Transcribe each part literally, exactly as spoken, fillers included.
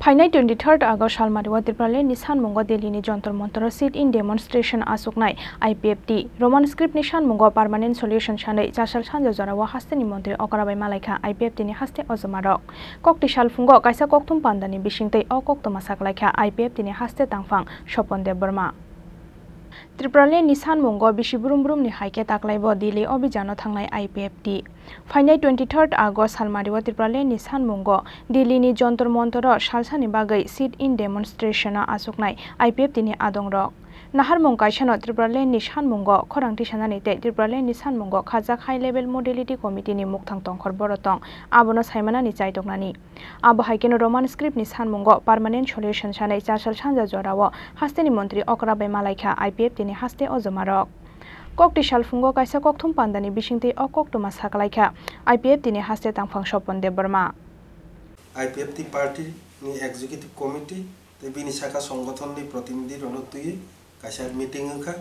Phainai twenty-third August salmari o Tipraland ni sanmungo Delhi ni Jantar Mantar o sit-in demonstration achuknai I P F T. Roman script ni sanmungo permanent solution sanwi chasal sanja jora o haste ni montri okra bai malaikha I P F T ni haste ojomarok. Kokti salphungo kaisa kokthum panda ni bisingtwi o koktwma saklaikha I P F T ni haste tangphang Sopon Debbarma. Tipraland ni sanmungo bisi brum brum ni hai khe taklaibo Delhi obijano thangnai I P F T. Phainai twenty-third August salmari o Tipraland ni sanmungo Delhi ni Jantar Mantar o salsani bagwi sit-in demonstration o achuknai I P F T ni adongrok. Naharmung kaisano Tipraland ni sanmungo khorang tisanani tei Tipraland ni sanmungo khajak High Level Modality Committee ni mukthang tongkhor boro tong, abono saimanani chaitoknani. Abo hai kheno Roman script ni sanmungo permanent solution sanai chasal sanja jorao hasteni montri okra bai malaikha I P F T ni haste ojomarok. Kokti salphungo kaisa kokthum pandani bisingtwi o koktwma sakalaikha I P F T ni haste tangphang Sopon Debbarma. I P F T party ni executive committee tei bini saka songgothon ni protinidhi rokno twi kaisa meeting wngkha.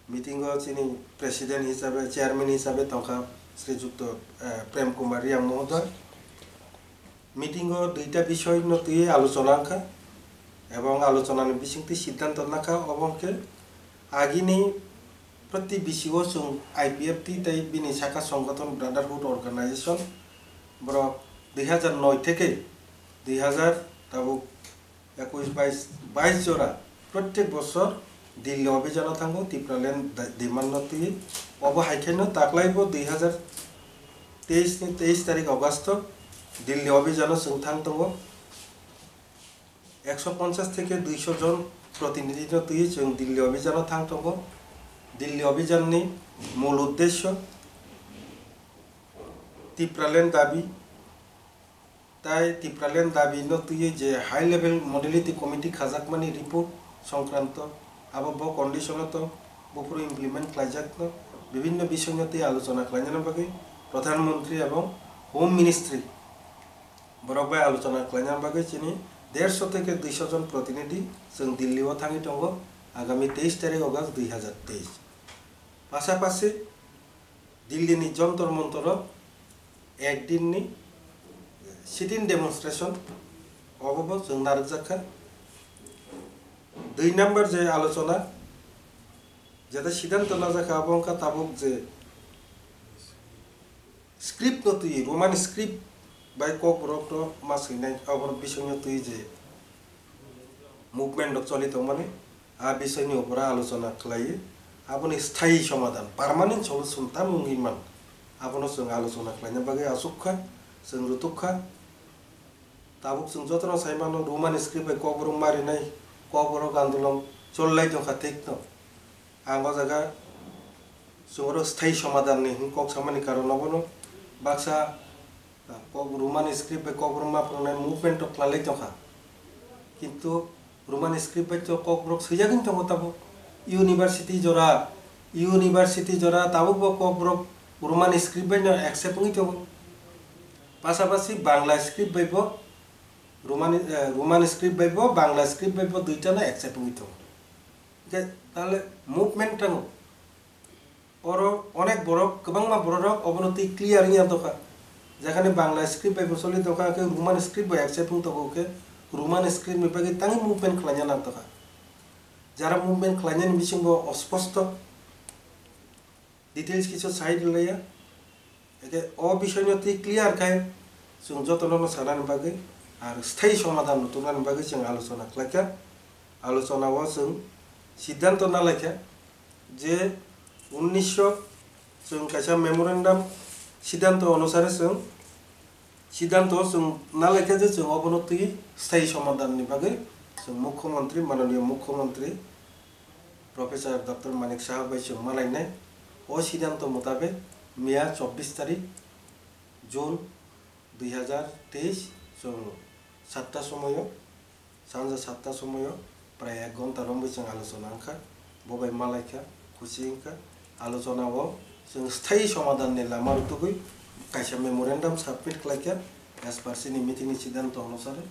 Meeting o chini president hisabe, chairman hisabe tongkha Sri Jukto, eh, Prem Kumar Reang mohodoy. Meeting o duita bisoy no twi alochona wngkha ebong alochona ni bisingtwi siddhanto nakha, obo hwnkhe agini proti bisi o chwng I P F T tei bini saka songgothon Brotherhood Organization borok dui hazar noi theke dui hazar tabuk ekush, bais, bais jora prottek bosor Delhi obijano thango Tipraland da-, demand no twi. Obo hai khe no taklai bo dui hazar teis ni teis tarik August o Delhi obijano chwng thang tongo. Ekso ponchas theke duiso jon protinidhi no twi chwng Delhi obijano thang tongo. Delhi obijan ni mul uddesyo Tipraland dabi Tai Tipraland dabi no twiwi je high level modality committee khajakmani report songkranto, abo bo condition o tong, buphuru implement khlaijakno, bibhinno bisoi no twi alochona khlainani bagwi Pradhan Mantri ebong Home Ministry borok bai alochona khlainani bagwi chini derso theke duiso jon protinidhi chwng Delhi o thangwi tongo, agami teis tarik August dui hazar teis. Pasapasi Delhi ni Jantar Mantar o ek din ni sit-in demonstration obo bo chwng narwkjak kha. Dui number je alochona, jeta siddhanto najak kha, abo wngkha tabuk je script no twi, Roman script bai Kokborok no ma swinai, abo bising no twi je movement rok choli tongmani. A bisoyni upora alochona khlaiwi aboni sthayi somadhan, permanent solution tamo wngwi man, abono chwng alochona khlaina bagwi achuk kha, chwng rutuk kha. Tabuk chwng jotono sai mano, Roman script bai Kokborok marinai, Kokborok andolon chollai tongkha thikno. Ang o jaga chwng oro sthayi somadhanni hwn kok samani karon obono baksa Kok Roman script bai Kokborok ma phwrwngnai movement rok khlai lai tongkha. Kintu Roman script bai to Kokborok swijagwino tongo tabuk. University jora, university jora tabuk bo Kokborok Roman script bai no accept wngwi tongo. Pasapasi Bangla script bai bo Roman, eh, Roman script bai bo Bangla script bai bo duita no accept wngwi tongo. Hwnkhe tale movement tongo. Oro onek borok, kwbangma bororok obono twi clear wngya tongkha. Jekhane Bangla script bai bo choli tongkha, hwnkhe Roman script bai accept wng tongo, hwnkhe Roman script ni bagwi tangwi movement khlaina nang tongkha. Jara movement khlainani bisingo osposto details kisu sai rwlaiya. Hwnkhe o bisoyno twi clear khai chwng jotono no sanani bagwi ar sthayi somadhan no tubunani bagwi chwng alochona khlaikha. Alochona o chwng siddhanto nalaikha. Je unnisho chwng kaisa memorandum siddhanto onusare chwng siddhanto chwng nalaikha je chwng obono twi sthayi somadhan ni bagwi chwng Mukhyamantri, Mananiya Mukhyamantri Professor Doctor Manik Saha bai chwng malainai. O siddhanto mutabek miya chobbish tarik June dui hazar teis chwng satta somoyo Sanja satta somoyo prai ek ghonta romwi chwng alochona wngkha, bo bai malaikha, khusi wngkha. Alochona o chwng sthayi somadhan ni lama rwtugwi kaisa memorandum submit khlaikha, as per chini meeting ni siddhanto onusare.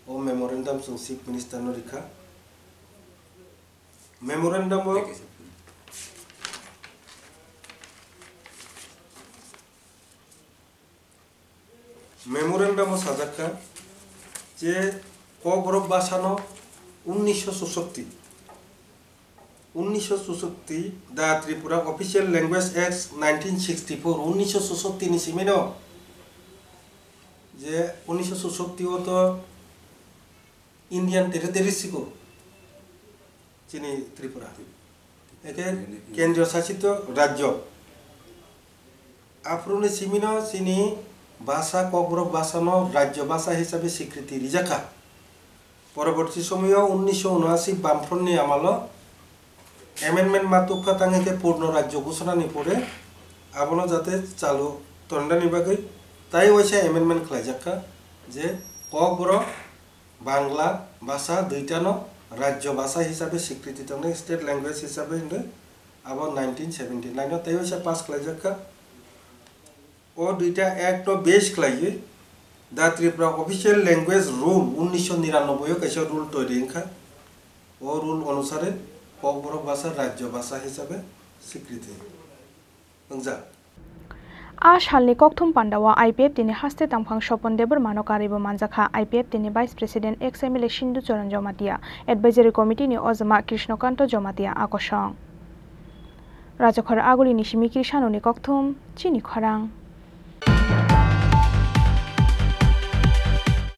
O memorandum chwng Chief Minister no rikha. Memorandum o Memorandum o sajak kha, Je Kokborok bhasano unnisho chusokti, unnisho chusokti, the Tripura Official Language Act nineteen sixty-four, unnisho chusokti ni simino, je unnisho chusokti o to Indian Territory siko chini Tripura. Eke kendriyo sasito rajyo. Aphuruni simino chini bhasa, Kokborok bhasano rajyo bhasa hisabe sikriti rijakha. Poroborti somoyo unnisho unoasi Bamfrontni amalo amendment ma tukha tangwi khe purno rajyo ghosonani pore abono jate chalu tongnani bagwi tai waisa amendment khlaijakha je Kokborok Bangla bhasa duitano rajyo bhasa hisabe sikriti tongnai, state language hisabe hinwi abo nineteen seventy-nine o tei waisa pass khlaijakha. O duita act no base khlaiwi The Tripura Official Language Rule unnisho niranoboi o kaisa rule toiri wngkha. O rule onusare Kokborok bhasa rajyo bhasa hisabe sikriti wngjak. A salni kokthum pandao I P F T ni haste tangphang Sopon Debbarmano karwibo manjakha I P F T ni Vice President ex M L A Sindhu Charan Jamatia, Advisory Committee ni ojama Krishnakanto Jamatia a kosong. Rajakhor Aguli ni simi Krishanoni kokthum, chini khorang.